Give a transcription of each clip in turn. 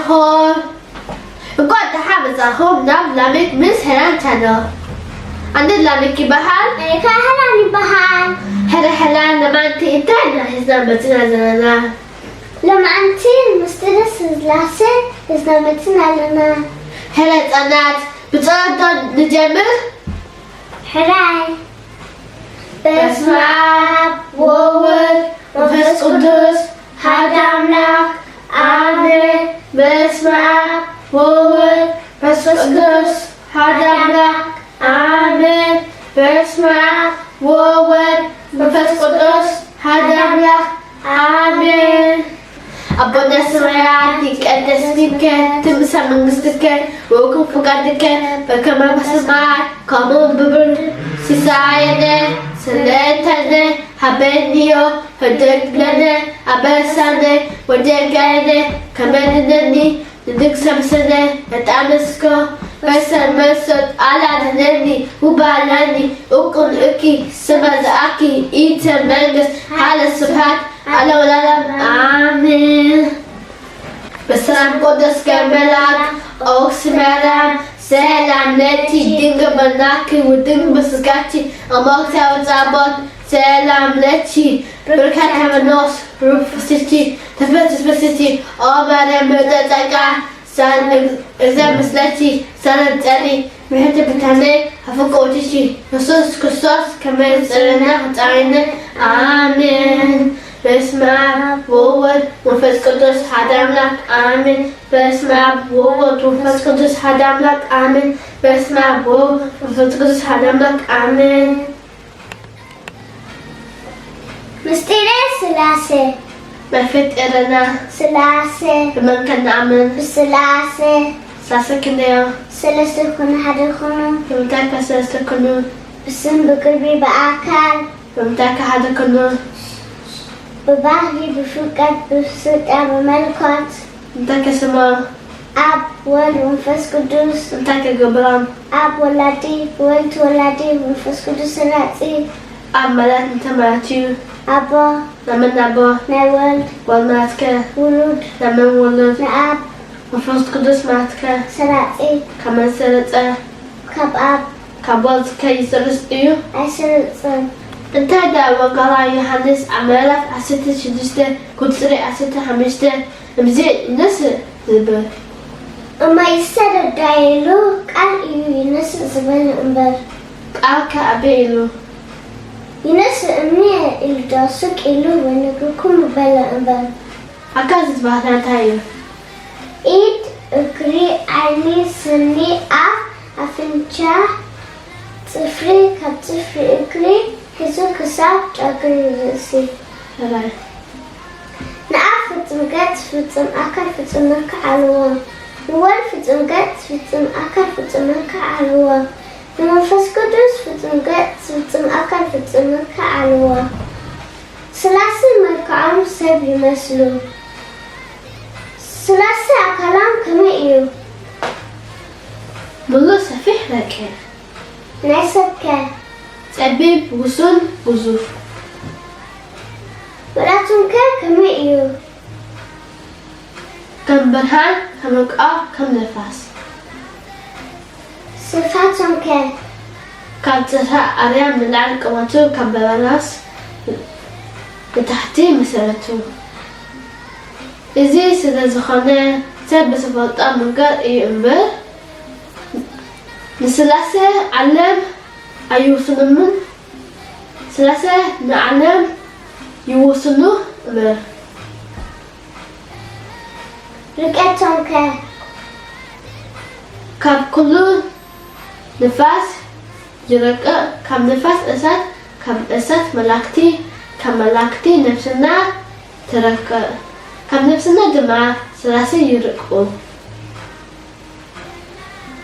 ሆይ፣ እንኳዕ ደሓን መጻኹም ናብ ላሜክ ምስ ሄራን ቻነል። ኣነ ላሜክ ይበሃል። ኣነ ከኣ ሄራን ይበሃል። ሄረ ሄራን፣ ሎማዓንቲ እንታይ ኢና ሒዝና መጺና ዘለና? ሎማዓንቲ ምስጢረ ስላሴ ሒዝና መጺና ኣለና። ሄረ ህጻናት፣ ብጸሎት ዶ ንጀምር? ሕራይ። በስመ ኣብ ወወልድ ወመንፈስ ቅዱስ ሓደ ኣምላክ ኣሜን። በስመ ኣብ ወወልድ ወመንፈስ ቅዱስ ሓደ ኣምላክ ኣሜን። በስመ ኣብ ወወልድ ወመንፈስ ቅዱስ ሓደ ኣምላክ ኣሜን። ኣቦና ሰማያት፣ ይትቀደስ ስምከ፣ ትምጻእ መንግስትከ፣ ወይኩን ፍቃድከ፣ በከመ በሰማይ ከመኡ በምድር። ሲሳየነ ዘለለተነ ሀበነ ዮም፣ ህድግ ለነ ኣበሳነ ወጌጋየነ፣ ከመ ንሕነኒ ንድግሰ ምሰነ ነጣመስኮ። በሰመሰት ኣላድነኒ ውባላኒ፣ እቁን እኪ ስመ ዘኣኪ ኢተ መንግስት ሃለ ስብሃት ኣለወላለም። ኣሜን። በሰላም ቆደስ ገመላክ ኦክስ መራም ሰላም ለኪ ድንግል በናኪ ውድንግ በስጋኪ እመ እግዚአብሔር ጸባኦት ሰላም ለኪ ብርካት ከመኖስ ሩፍስኪ ተፈስፈስኪ ኦ ማርያም መጠጠቃ ሳን እግዛ ምስለኪ ሳን ጸሪ ምሕቲ ብታነ ኣፍቆትኪ የሱስ ክርስቶስ ከመ ጸረና ጻይነ። ኣሜን። በስመ አብ ወወልድ ወመንፈስ ቅዱስ ሓደ አምላክ አሜን። በስመ አብ ወወልድ ወመንፈስ ቅዱስ ሓደ አምላክ አሜን። በስመ አብ ወወልድ ወመንፈስ ቅዱስ ሓደ አምላክ አሜን። ምስጢረ ስላሴ። መፈጠረና ስላሴ። ብመን ከነኣምን? ብስላሴ። ስላሴ ክንደዮ? ሰለስተ ኮኑ ሓደ ኮኑ። ብምንታይ ከ ሰለስተ ኮኑ? ብስም ብግብሪ ብኣካል። ብምንታይ ከ ሓደ ኮኑ? ብባህሪ ብፍልቀት ብስልጣን ብመለኮት። እንታይ ከስምዖም? ኣብ ወልድ መንፈስ ቅዱስ። እንታይ ከገብሮም? ኣብ ወላዲ ወልድ ወላዲ መንፈስ ቅዱስ ሰራጺ። ኣብ ማለት እንታይ ማለት እዩ? ኣቦ። ናይ መን ኣቦ? ናይ ወልድ። ወልድ ማለት ከ? ውሉድ። ናይ መን ውሉድ? ንኣብ። መንፈስ ቅዱስ ማለት ከ? ሰራጺ። ካብ መን ሰረጸ? ካብ ኣብ። ካብ ወልድ ከ ይሰርጽ እዩ? ኣይሰርጽን። እንታይ ደኣ ወንጌላዊ ዮሃንስ ኣብ ምዕራፍ ዓሰርተ ሽዱሽተ ቁጽሪ ዓሰርተ ሓሙሽተ እምዚ ይነስእ ዝብል? እሞ ይሰረዳ ኢሉ ቃል እዩ ይነስእ ዝበለ እምበር። ቃል ከ ኣበይ ኢሉ? ይነስእ እምኒ ኢሉ ዶ ስቅ ኢሉ ወይ ነግርኩም በለ እምበር። ኣካል ዝበሃል እንታይ እዩ? ኢድ፣ እግሪ፣ ዓይኒ፣ ስኒ፣ ኣፍ፣ ኣፍንጫ፣ ጽፍሪ፣ ካብ ጽፍሪ እግሪ ሒዙ ክሳብ ጨጉሪ ርእሲ። ሕራይ። ንኣብ ፍጹም ገጽ ፍጹም ኣካል ፍጹም መልክዕ ኣለዎ። ንወልድ ፍጹም ገጽ ፍጹም ኣካል ፍጹም መልክዕ ኣለዎ። ንመንፈስ ቅዱስ ፍጹም ገጽ ፍጹም ኣካል ፍጹም መልክዕ ኣለዎ። ስላሴ መልክዖም ሰብ ይመስሉ። ስላሴ ኣካሎም ከመይ እዩ? ምሉእ ሰፊሕ ረቂቕ። ናይ ሰብ ከ? ጸቢብ ውሱን ግዙፍ። ውዕላቶም ከ ከመይ እዩ? ከም ብርሃን፣ ከም ዕንቃ፣ ከም ንፋስ። ስርፋቶም ከ? ካብ ጽፍሒ ኣርያም ንላዕሊ ቁመቱ፣ ካብ በራስ ንታሕቲ መሰረቱ። እዚ ስለ ዝኾነ ሰብ ብዝፈልጦ መንገድ እዩ እምበር ንስላሴ ዓለም ኣይውስኖምን። ስላሴ ንዓለም ይውስኑ እምበር። ርቀቶም ከ? ካብ ኩሉ ንፋስ ይረቅቕ፣ ካብ ንፋስ እሳት፣ ካብ እሳት መላእክቲ፣ ካብ መላእክቲ ነፍስና ትረቅቕ፣ ካብ ነፍስና ድማ ስላሴ ይርቅቑ።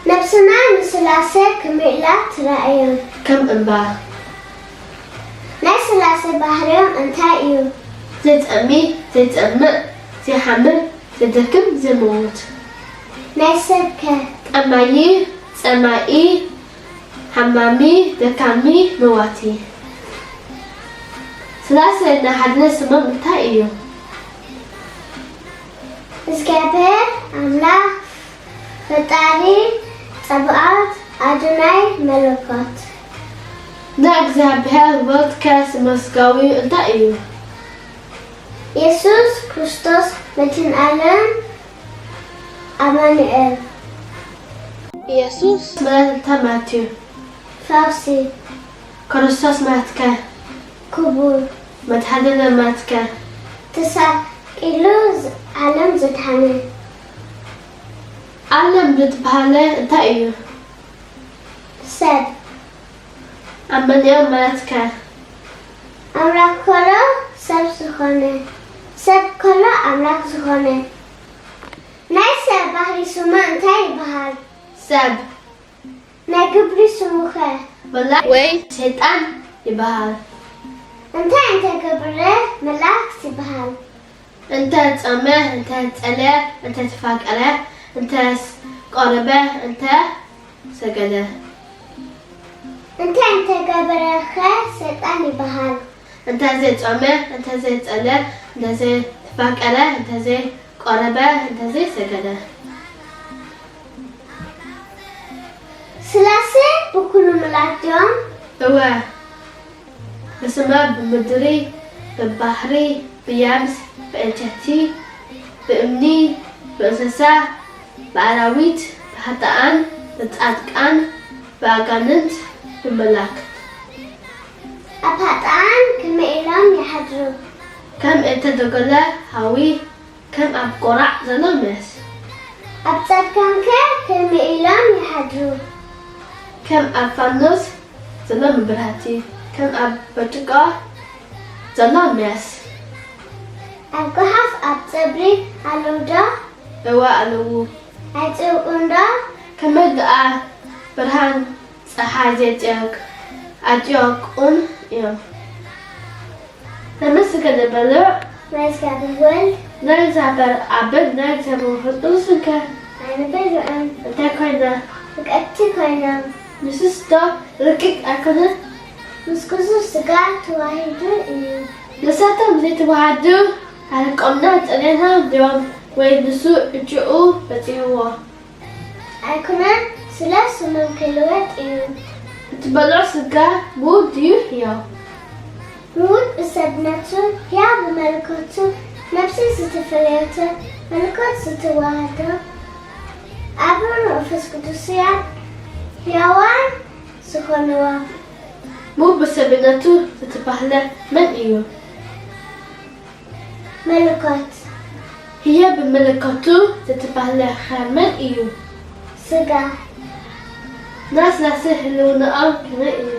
ነብስና ንስላሴ ከመይ ኢላ ትረኣዮም? ከም እምባ። ናይ ስላሴ ባህርዮም እንታይ እዩ? ዘይጸሚ፣ ዘይጸምእ፣ ዘይሓምም፣ ዘይደክም፣ ዘይመውት። ናይ ሰብ ከ? ጠማዪ፣ ጸማኢ፣ ሓማሚ፣ ደካሚ፣ መዋቲ። ስላሴ ናይ ሓድነት ስሞም እንታይ እዩ? እግዚኣብሔር ኣምላኽ ፈጣሪ ጸባኦት ኣዶናይ መለኮት። ንእግዚኣብሔር ወልድከ ስመስጋዊ እንታይ እዩ? የሱስ ክርስቶስ መድህን ዓለም ኣማኑኤል። የሱስ ማለት እንታይ ማለት እዩ? ፈውሲ ክርስቶስ ማለትከ? ክቡር መድኃኔዓለም ማለትከ? ተሳቂሉ ዓለም ዘድሓነ ዓለም ዝተባህለ እንታይ እዩ? ሰብ ኣማኑኤል ማለትከ? ኣምላኽ ከሎ ሰብ ዝኾነ ሰብ ከሎ ኣምላኽ ዝኾነ ናይ ሰብ ባህሪ ስሙ እንታይ ይበሃል? ሰብ ናይ ግብሪ ስሙኸ? መላእ ወይ ሰይጣን ይበሃል። እንታይ እንተገብረ መላእክት ይበሃል? እንተ ጾመ፣ እንተ ጸለየ፣ እንተ ተፋቀረ፣ እንተ ቆረበ፣ እንተ ሰገደ። እንታይ እንተገበረኸ ሰይጣን ይበሃል? እንተ ዘይጾመ፣ እንተ ዘይጸለየ፣ እንተ ዘይተፋቀረ፣ እንተ ዘይቆረበ፣ እንተ ዘይሰገደ። ስላሴ ብኩሉ ምልኣት ድዮም? እወ፣ ብሰማይ ብምድሪ ብባሕሪ ብየብስ ብዕንጨይቲ ብእምኒ ብእንስሳ ብኣራዊት ብሃጣኣን ብጻድቃን ብኣጋንንት ብመላእክት። ኣብ ሃጣኣን ከመይ ኢሎም ይሓድሩ? ከም እተደጎለ ሃዊ ከም ኣብ ቆራዕ ዘሎ መስ። ኣብ ጻድቃንከ ከመይ ኢሎም ይሓድሩ? ከም ኣብ ፋኖስ ዘሎ መብራህቲ ከም ኣብ ብርጭቆ ዘሎ መስ። ኣብ ጎሓፍ ኣብ ጸብሪ ኣለዉ ዶ? እወ ኣለዉ። ኣይጽብቁን ዶ? ከመይ ደኣ ብርሃን ጸሓይ ዘየጥየቅ ኣጥዮቁን እዮም። ነመስግን በሉ። ናይ እግዚኣብሔር ወልድ ናይ እግዚኣብሔር ኣብን ናይ እግዚኣብሔር መንፈስ ቅዱስን ከ ኣይንበልዑን እንታይ ኮይና? ፍቀድቲ ኮይኖም ንሱስ ዶ ረቂቕ ኣይኮነን? ምስ ኩሉ ስጋ ተዋሂዱ እዩ። ንሳቶም ዘይተዋሃዱ ኣርቆምና ጸሊእና ድዮም ወይ ንሱ እጅኡ በጺሕዎ? ኣይኮነን፣ ስለ ስሞም ክልወጥ እዩ። እትበልዖ ስጋ ምዉት ድዩ ሕያው? ምዉት ብሰብነቱ፣ ሕያው ብመለኮቱ፣ ነፍሲ ዝተፈለየቶ፣ መለኮት ዝተዋህዶ፣ ኣብን መንፈስ ቅዱስን ሕያዋን ዝኾንዎ። ምዉት ብሰብነቱ ዝተባህለ መን እዩ? መለኮት ህያው ብመለኮቱ ዝተባህለ ኸ መን እዩ? ስጋ ናይ ስላሴ ህልውናኦም ከመይ እዩ?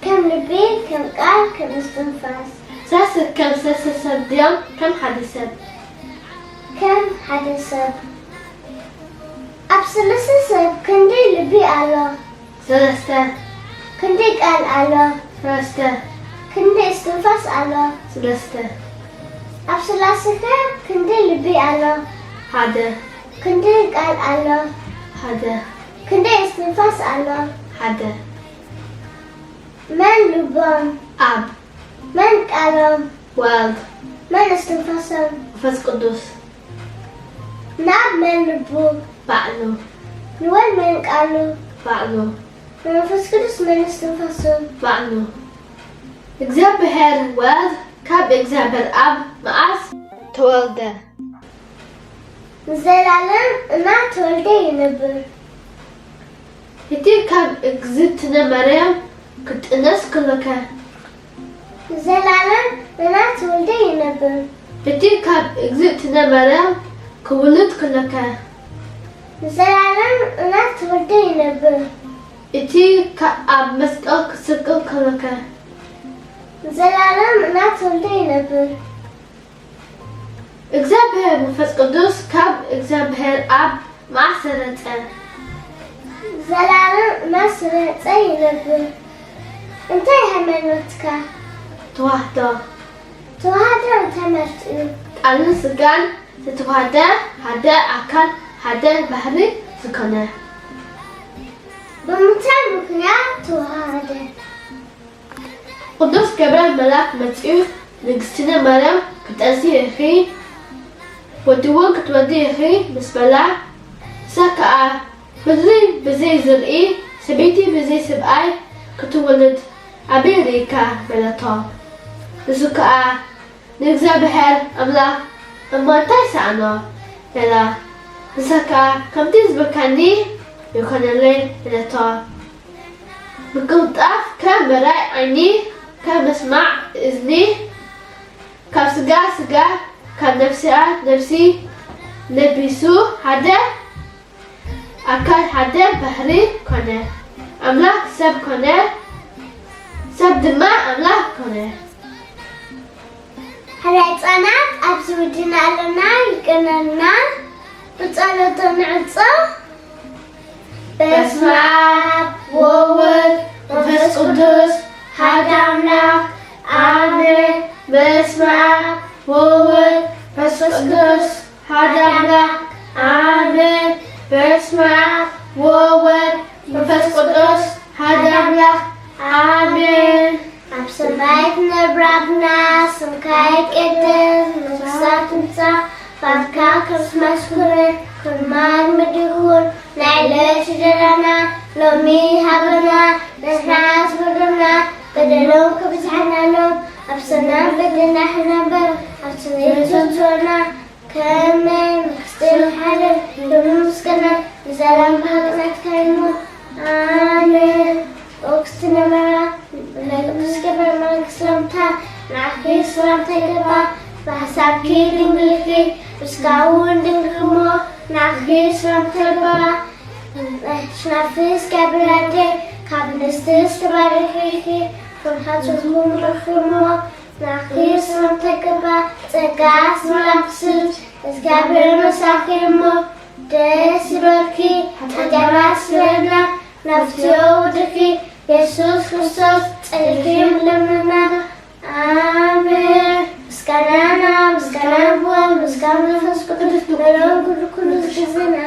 ከም ልቢ፣ ከም ቃል፣ ከም እስትንፋስ። ስላሴ ከም ሰለስተ ሰብ ድዮም ከም ሓደ ሰብ? ከም ሓደ ሰብ። ኣብ ሰለስተ ሰብ ክንደይ ልቢ ኣሎ? ሰለስተ። ክንደይ ቃል ኣሎ? ሰለስተ። ክንደይ እስትንፋስ ኣሎ? ሰለስተ። ኣብ ስላሴከ ክንደይ ልቢ ኣሎ? ሓደ። ክንደይ ቃል ኣሎ? ሓደ። ክንደይ እስትንፋስ ኣሎ? ሓደ። መን ልቦም? ኣብ። መን ቃሎም? ወልድ። መን እስትንፋሶም? መንፈስ ቅዱስ። ናብ መን ልቡ? ባዕሉ። ንወልድ መን ቃሉ? ባዕሉ። ንመንፈስ ቅዱስ መን እስትንፋሱ? ባዕሉ። እግዚኣብሔር ወልድ ካብ እግዚኣብሔር ኣብ መዓስ ተወልደ? ንዘላለም እናተወልደ ይነብር። እቲ ካብ እግዝእትነ ማርያም ክጥነስ ከሎከ? ንዘላለም እናተወልደ ይነብር። እቲ ካብ እግዝእትነ ማርያም ክውልድ ከሎከ? ንዘላለም እናተወልደ ይነብር። እቲ ካብ ኣብ መስቀል ክስቅል ከሎከ? ንዘላለም እናተወልደ ይነብር። እግዚኣብሔር መንፈስ ቅዱስ ካብ እግዚኣብሔር ኣብ መዓስ ሰረጸ? ዘላለም እናሰረጸ ይነብር። እንታይ ሃይማኖትካ? ተዋህዶ። ተዋህዶ እንታይ ማለት እዩ? ቃልን ስጋን ዝተዋህደ ሓደ ኣካል ሓደ ባህሪ ዝኾነ። ብምንታይ ምኽንያት ተዋሃደ? ቅዱስ ገብርኤል መልኣክ መጺኡ ንግስትነ ማርያም ክትጠንሲ ኢኺ ወዲ እውን ክትወልዲ ኢኺ ምስ በላ፣ ንሳ ከኣ፣ ምድሪ ብዘይ ዝርኢ፣ ሰበይቲ ብዘይ ሰብኣይ ክትወልድ ኣበይ ርኢኻ? በለቶ። ንሱ ከኣ፣ ንእግዚኣብሔር ኣምላኽ እሞ እንታይ ይሰኣኖ? በላ። ንሳ ከኣ፣ ከምቲ ዝበልካኒ ይኾነለይ በለቶ። ምቅልጣፍ ከም ምርኣይ ዓይኒ፣ ከም ምስማዕ እዝኒ፣ ካብ ስጋ ስጋ፣ ካብ ነፍሲ ነፍሲ ለቢሱ ሓደ ኣካል ሓደ ባህሪ ኮነ። ኣምላኽ ሰብ ኮነ፣ ሰብ ድማ ኣምላኽ ኮነ። ሕራይ ህጻናት ኣብዚ ወዲና ኣለና፣ ይቀነልና። ብጸሎት ንዕጾ። በስመ ኣብ ወወልድ ወመንፈስ ቅዱስ ሓደ ኣምላኽ ኣሜን። በስመ ኣብ ወወልድ ወመንፈስ ቅዱስ ሓደ ኣምላኽ ኣሜን። በስመ ኣብ ወወልድ ወመንፈስ ቅዱስ ሓደ ኣምላኽ ኣሜን። ኣብ ሰማይ ትነብር ኣቦና፣ ስምካ ይቀደስ፣ መንግስትካ ትምጻእ፣ ፍቃድካ ከም ሰማይ ኮነ፣ ከም ኣብ ምድሪ ይኹን። ናይ ዕለት እንጀራና ሎሚ ሃበና፣ ንሕና ዝበደሉና በደሎም ክብዝሓልናሎም፣ ኣብ ሰናም በደልና ሕነበር፣ ኣብ ስሜት ዘትወና፣ ከመ መንግስትን ሓይልን ክብርን ምስጋናን ንዘለኣለም ብሃገርና ትካይሞ። ኣሜን። ኦክስቲ ነመራ ናይ ቅዱስ ገብረ ማርያም ሰላምታ ንዓኺ ሰላምታ ይገባ። ብሓሳብኪ ድንግል ኢኺ፣ ብስጋኺ እውን ድንግል እሞ ንዓኺ ሰላምታ ይገባ። ኣሽናፊ እግዚኣብሔር ኣደ ካብ ኣንስቲ ዝተባረኺ ኢኺ፣ ፍሬ ከርሥኺ ብሩኽ እዩ እሞ ንዓኺ ሰላምታ ይገባ። ጸጋ ዝመልኣ ቅድስት እግዚኣብሔር ምሳኺ እሞ ደስ ይበልኪ። ጸጋ ስለ ናፍትዮ ወድኺ የሱስ ክርስቶስ ጸሊኺ ለምንና። ኣሜን። ምስጋናና ምስጋና ብወልድ ምስጋና መንፈስ ቅዱስ ንሎም ኩሉ ኩሉ ዝግዝና።